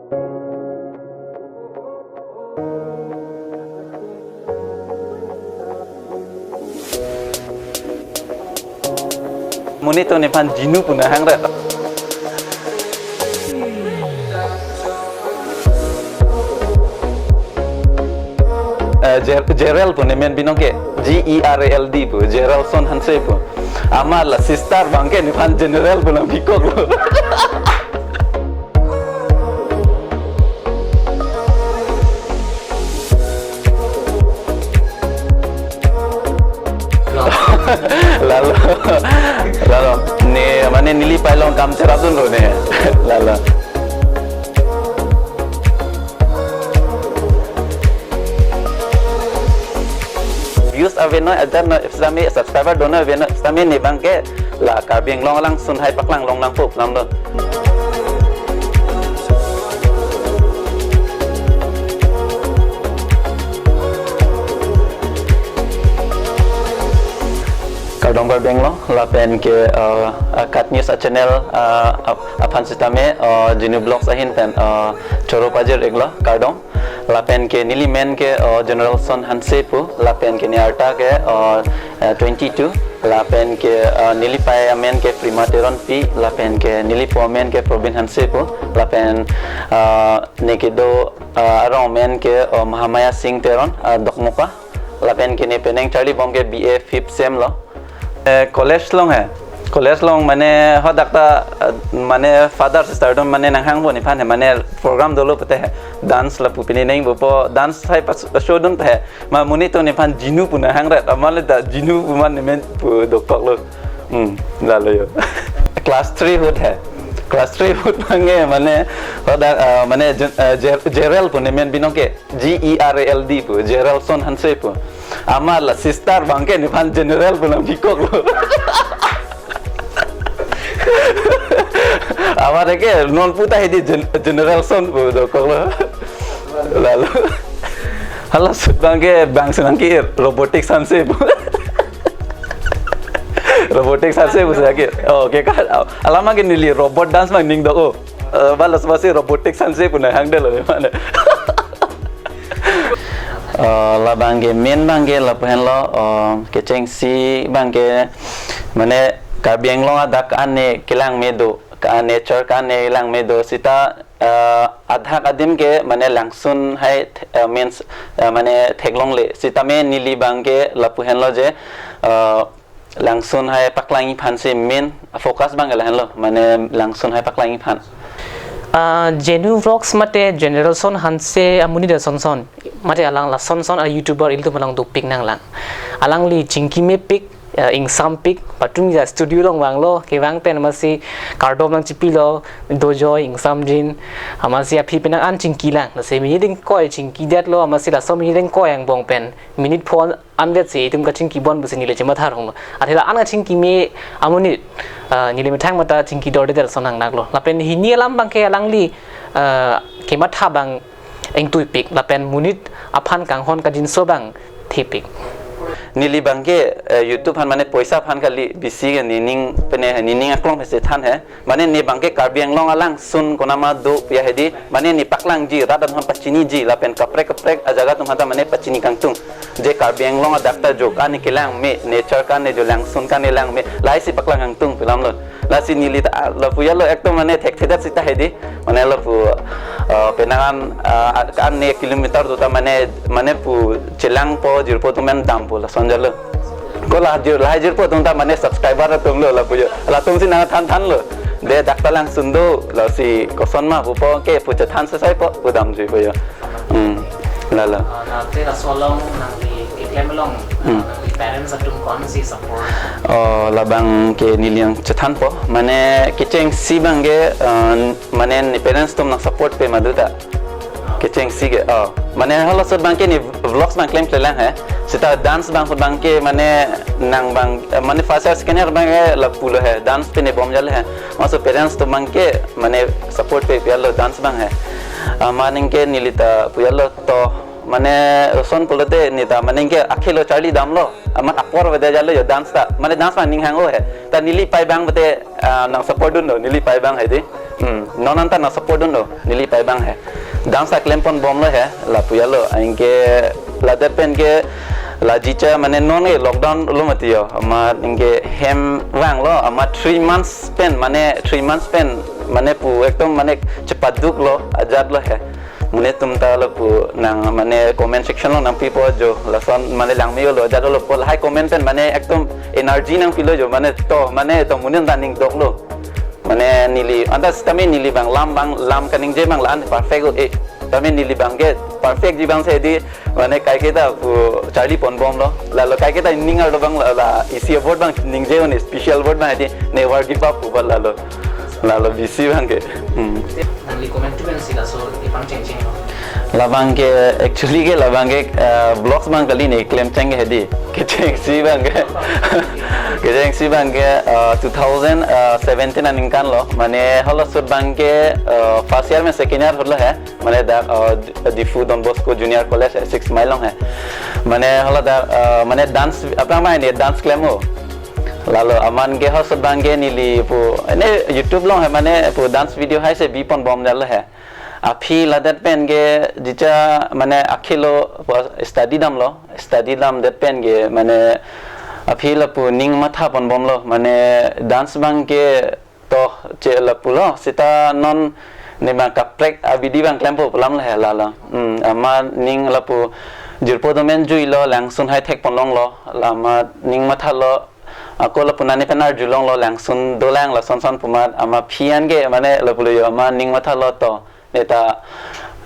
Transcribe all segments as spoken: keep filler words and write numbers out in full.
Monit atum nephan Jinu pu nanghang ret. Eh, Jer-, Gerald pu nemen binong ke, G E R A L D pu, Geraldson Hanse pu. Amat la sister abangke nephan General pu nangpikoklo. Lalo, lalo, ne, mane neli pei along kam cherapdunlo ne. Lalo. Views avenoi, ajar noi, sitame subscriber donoi avenoi, sitame ne abangke la Karbi Anglong alangsun hai paklang longnangpo pu alam do. Kardom Karbi Anglong, lapen ke, eh, eh, Kat News a channel, eh, ap-, aphan sitame, eh, Jinu Vlogs ahin pen, eh, choro pajir-iklo, kardom. Lapen ke neli men ke, eh, Generalson Hanse pu, lapen ke ne arta ke, eh, eh, twenty-two, lapen ke, eh, neli pei amen ke Prima Teronpi, lapen ke neli po amen ke Probin Hanse pu, lapen, eh, ne kedo, eh, arong amen ke, eh, Mahamaya Singh Teron, eh, Dokmoka, lapen ke ne penang charlibom ke B A fifth sem lo. Eh, college along he. College along mane hadak ta, eh, mane father sister atum mane nanghangpo nephan he, mane program dolo pute he. Dance lapu pini nangpo, dance hai pas-, pasodun he. Ma monit atum nephan Jinu pu nanghang ret. Amat le ta Jinu pu man nemen pu dokoklo. Hmm, lalo yo. Class three ahut he. Class three ahut abangke mane hadak, eh, mane Gen-, eh, Ger-, Gerald pu nemen binong ke. G E R A L D pu, Geraldson Hanse pu. Amat la sister abangke nephan General pu nangpikoklo. Amat ke non puta hedi Gen-, Generalson pu dokoklo. Lalo. Hala sut abangke bang senang ki Robotics Hanse pu. Robotics Hanse pu senang ki. Oh, ke kan. Alam abangke neli robot dance abang ningdok o. Eh, balas basi Robotics Hanse pu nanghangdetlo mane. Eh, labangke main abangke lapu henlo, eh, kechengsi abangke mane Karbi Anglong adak ane kelang me do, ka nature ane kelang me do sita, eh, adak adim ke mane langsun hai th-, eh, means, eh, mane theklongle. Sitame neli abangke lapu henlo je, eh, langsun hai paklangji aphansi main focus abangke lahenlo, mane langsun hai paklangji aphan. Ah, Jinu Vlogs mate Generalson Hanse amonit asonson, mate alang lasonson a YouTuber ilitum along dopik nanglang. Alangli chingki mepik, eh, ingsampik, patum ja studio along vanglo, kevang pen amatsi kardom nangchipilo, dojoi, ingsamjin, amatsi aphi penang an chingkilang. Lasi minit ingkoi chingkidetlo, amatsi laso minit ingkoi angbong pen minit phongo anvetsi itum kachingkibom pusi neli chematha ronglo. Athe la-an kachingki me amonit, ah, neli methang mate chingkidordet ason nangnaklo. Lapen hini alam abangke alangli, ah, kematha abang ingtuipik. Lapen monit aphan kanghon kangjinso abang thepik. Neli abangke, eh, YouTube aphan mane poisa aphan kali bisi ke nening pene nening aklong pese than he. Mane ne abangke Karbi Anglong alangsun konatma do pu ya hedi, mane ne paklangji, rat atum aphan pachiniji, lapen kaprek kaprek ajaga atum aphanta mane pachini kangtung. Je Karbi Anglong adak ta jo ane kelang me, nature ane jo langsun ane lang me, lahai si paklang kangtung pu alamlo. Lasi neli ta, ah, lapu ya lo ekdom mane thekthedet sita hedi, mane lapu, ah, penang an, ah, ane kilometer do ta mane, mane pu chelangpo, jirpo atum men dampo lason jalo. Ko la jir, lahai jirpo atum ta mane subscriber atumlo lapu yo. Latumsi nangthan thanlo. De dak ta langsun do, lasi kosonma pupo ke pu chethan sesaipo, pu damjuipo yo. Hmm. Lalo. Ah, na te laso along nangli keklem along, Hmm. nangli parents atum ko-ansi support? Oh, labangke neli nangchethanpo. Mane kechengsi abangke, eh, mane ne parents atum nang support pe madu ta. Kechengsi ke, oh. Mane halaso abangke ne vlogs abang klemklelang he. Sita dance abang ahut abangke mane nang abang, eh, mane first year, second year abangke lapulo he. Dance pen ne bom jalo he. Maso parents atum abangke mane support pe pu ya lo dance abang he. Ah, mane ke neli ta pu ya lo to mane son pulote ne ta mane ke akhelo charli damlo. Amat apor avedet jalo yo dance ta. Mane dance abang ning hang-o he. Ta neli pei abang pute, ah, nang support dunlo, neli pei abang hedi. Hmm, non anta nang support dunlo, neli pei abang he. Dance ta klempon bomlo he, lapu ya lo, anke ladak pen ke la jicha mane non ke lockdown lo mati yo, amat anke hem vanglo, amat three months pen, mane three months pen, mane pu ekdom mane chepaduklo, ajatlo he. Mane tum ta lapu nang mane comment section along nangpipo jo, lason mane langme-olo, ajatlo po, lahai comment pen mane ekdom energy nangpilo jo, mane to, mane to mane ta ning doklo. Mane neli, anta sitame neli abang lam abang lam kaningje abang la-an perfect o, eh. Tame neli abang ke perfect ji abang si di, mane kaiketa pu charlipon bomlo. Lalo kaiketa ning arlo abang la, la isi award abang ningje un, special award abang di never give up pu ba lalo. Lalo bisi abang ke. Hmm. Nangli comment tu kan si laso ipang chengcheng lo. Labang ke, actually ke labang ke, eh, vlogs abang kali ne klemcheng ke hedi. Kechengsi abang ke. Kechengsi abang ke, eh, two thousand seventeen aningkan lo. Mane halaso ahut abang ke, eh, first year me second year ahut lo he. Mane dak, eh, Diphu Don Bosco Junior College he, Six Mile along he. Mane hala dak, eh, mane dance, aphrang mane dance klem o. Lalo amat ke halaso ahut abang ke neli pu, ne YouTube along he mane pu dance video hai si bipon bomlo he. Aphi ladak pen ke jicha mane akhelo study damlo, study damdet pen ke mane aphi lapu ning mathapon bomlo, mane dance abang ke to che lapulo, sita non ne abang kaprek abidi abang klempo pu alam le lalo. Hmm, amat ning lapu jirpo domen juilo, langsun hai thekpon longlo, amat ning mathalo, ako lapu nani pen arjulonglo, langsun dolang lason son pu amat, amat aphi an ke mane lapulo yo, amat ning mathalo to. Neta,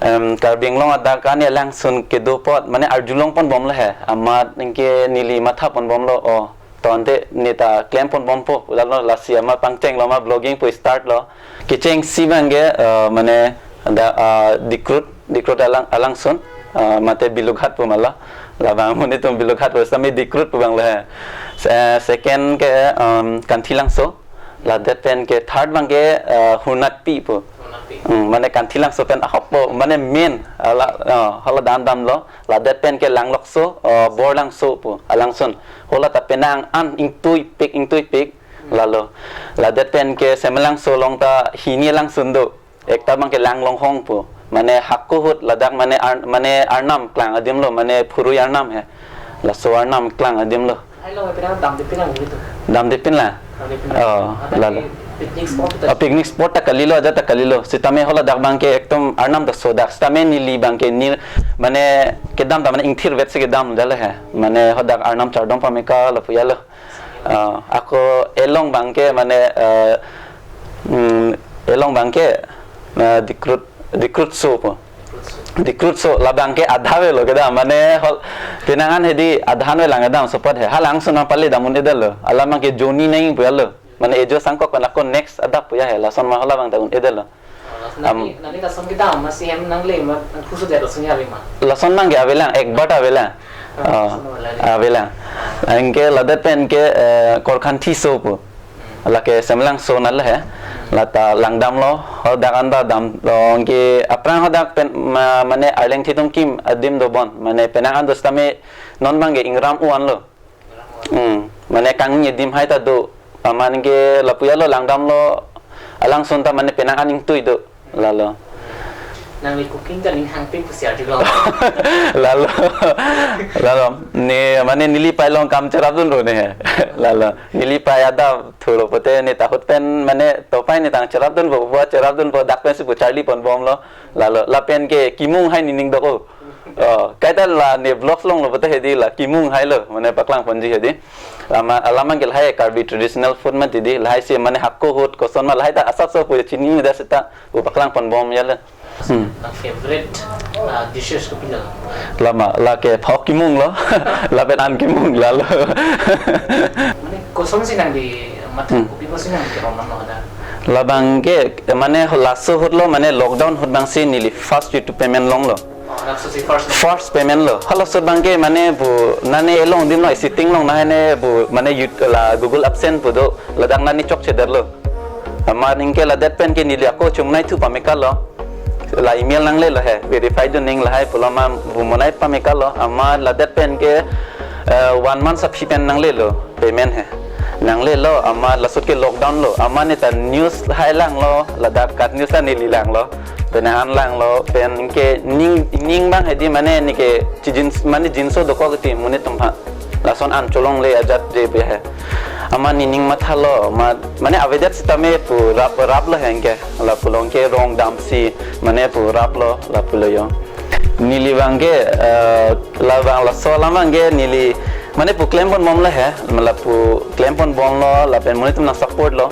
em, Karbi Anglong adak an langsun kedo apot, mane arjulongpon bomlo he. Amat anke neli mathapon bomlo, o, to ante neta klempon bompo, lalo lasi amat pangchenglo, amat vlogging pu start lo. Kechengsi abang ke, eh, mane dak, eh, Dikrut, Dikrut alang, alangsun, eh, mate Bilughat pu ma lo. Labang mane tum Bilughat pu sitame Dikrut pu abang lo he. Se-, second ke, em, Kanthilangso. Ladak pen ke third abang ke, eh, Hunatpi pu. Hunatpi. Hmm, mane Kanthilangso pen ahok po, mane main, hala, eh, hala dan damlo. Ladak pen ke Langlokso, eh, Borlangso pu, alangsun. Hala ta penang an ingtuipik, ingtuipik. Lalo. Ladak pen ke Semelangso along ta hini alangsun do. Ekta abang ke Langlonghong pu. Mane hako ahut ladak mane ar-, mane arnam klang adim lo, mane phurui arnam he. Laso arnam klang adim lo. Hai lo, penang damde pinlang gitu. Damde pinlang. Damde pinlang. Oh, ada lalo. Di picnic spot itu. Ah, picnic spot ta kalilo, ajat ta kalilo. Sitame hala dak abang ke ekdom arnam ta sodak. Sitame neli abang ke ni mane kedam ta mane ingthir vet si kedam dale he. Mane hadak arnam chardom pameka lapu ya lo. Ah, ako elong abang ke mane, eh, hmm, elong abang ke, eh, Dikrut, Dikrutso pu. Dikrutso labang ke adha avelo kedam, mane hol penang an hedi adha an avelang kedam, support he. Halangsun nang pale dam un-edetlo. Alam abang ke Joni Naing pu ya lo. Mane ejo sangkok pen ako next adap pu ya he. Lason ma hala abang ta un-edetlo. Lason am- nangli, nangli lason kedam, masi hem nangle ma, nang khusu dia lason ya ma. Lason abang ke avelang, ek bar avelang. Ah, ah, lason avelang. Avelang. Anke ladak pen ke, eh, Korkhanthi so pu. Lake Semelangso nale he. Lata langdamlo, hadak an ta damlo, anke aphrang hadak pen ma-, mane arleng thitum kim adim dobon, mane penang an do sitame non abang ke ingram u-an lo. Hmm, mane kangni adim hai ta do, amat anke lapu ya lo langdamlo, alangsun ta mane penang an ingtui do. Lalo. Nangli cooking ta ning hangpik pusi arjulo. Lalo. Lalo. Ne mane neli pei along kam cherapdun ro ne. Lalo. Neli pei adap thulo pote neta ahut pen mane to pei neta cherapdun po, bo cherapdun po dak pensi pu charlipon bomlo. Lalo. Lapen ke kimung hai nening dok o. Oh, kaita la ne vlogs longlo pote hedi la kimung hai lo, mane paklangponji hedi. Lama, alam abang ke lahai Karbi traditional food mati di, lahai si mane hako ahut koson ma lahai ta asap so pu chinine da seta, pu paklangpon bom ya le. Hmm. Nang favorite, ah, dishes kopilo? Lama, lake phok kimung lo, lapen an kimung lalo. Mane kosonsi nangli matha Hmm. kopi kosi nangli kerom nang lo ada? Labang ke, mane laso ahut lo, mane lockdown ahut abangsi neli first YouTube payment longlo. Oh, laso si first. First payment lo. Halaso abang ke mane bu nane elong dim lo, sitting along nahene bu mane yut-, la Google AdSense pu do, ladak nani chokchedetlo. Amat anke ladak pen ke neli ako chomnai thu pameka lo. La email nanglelo he, verify dun ning lahai pulo ma bu monai pameka lo. Amat ladak pen ke, eh, one month aphi pen nanglelo payment he. Nanglelo amat laso ke lockdown lo. Amat ne ta news hai langlo, ladak kat news ta neli langlo. Pen an langlo, pen ke ning ning bang hedi mane ne ke chijin mane jinso dokok ti monit atum aphan. Lason an cholongle ajat je pu he. Amat ne ning mathalo, amat mane avedet sitame pu rap rap lo he ke. Lapulo ke rong damsi mane pu rap lo lapulo yo. Neli bang ke, eh, la bang laso alam bang ke neli mane pu klempon bom lo he, lapu klempon bom lo, lapen monit atum nang support lo.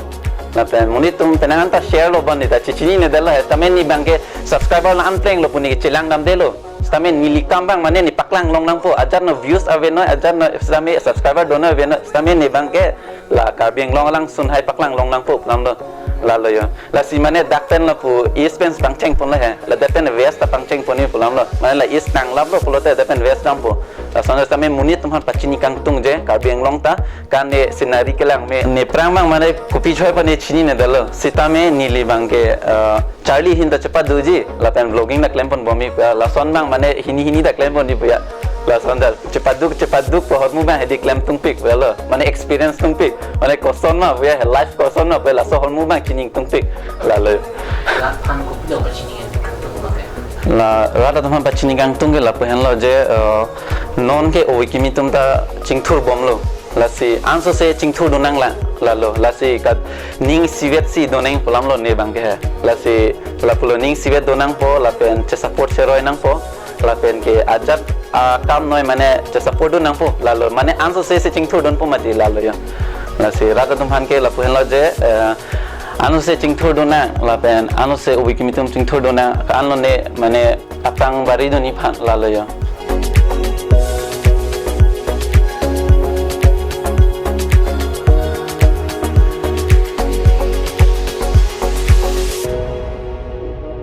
Lapen monit atum penang an ta share lo, bang ne ta chichinine detlo he. Sitame ne bang ke subscriber la an plenglo pu ne chelang damdelo. Sitame neli kam bang mane ne paklang long nangpo. Ajat no views ave noi, ajat no sitame subscriber do noi ave noi. Sitame ne bang ke la Karbi Anglong alangsun hai paklang long nangpo pu alam lo. Lalo yo. Lasi mane dak pen lapu east pen pangcheng pon lo he. Ladak pen west ta pangcheng pon ni pu alam lo. Mane la east nanglap lo pulote dak pen west dampo. Lason sitame monit atum aphan pachini kangtung je Karbi Anglong ta, kan ne scenery kelang me ne prang bang mane kopi choi pa ne chinine detlo. Sitame neli bang ke, eh, charli ahin ta chepaduji, lapen vlogging ta klempon bomji pu ya. Lason bang mane hini hini ta klempon di pu ya. Lason ta chepaduk chepaduk pu ahormu bang hedi klem tungpik pu ya lo. Mane experience tungpik. Mane koson ma pu ya, life koson ma pu ya, laso ahormu bang chini tungpik. Lalo. Rat aphan kopilo pachini kangtung bang ke? La rat atum aphan pachini kangtung ke lapu henlo je, eh, non ke ove kimi atum ta chingthur bomlo. Lasi ansose chingthur do nanglang lalo. Lasi kat ning isivet si do nang pu alam lo ne bang ke he. Lasi lapulo ning isivet do nangpo, lapen che support cheroi nangpo. Lapen ke ajat akam noi mane che support do nangpo lalo. Mane ansose si chingthur dunpo mati lalo yo. Lasi rat atum aphan ke lapu henlo je, eh, ansose chingthur do nang, lapen ansose ove kimi atum chingthur do nang, ka-an lo ne mane atang bari dunji aphan lalo yo.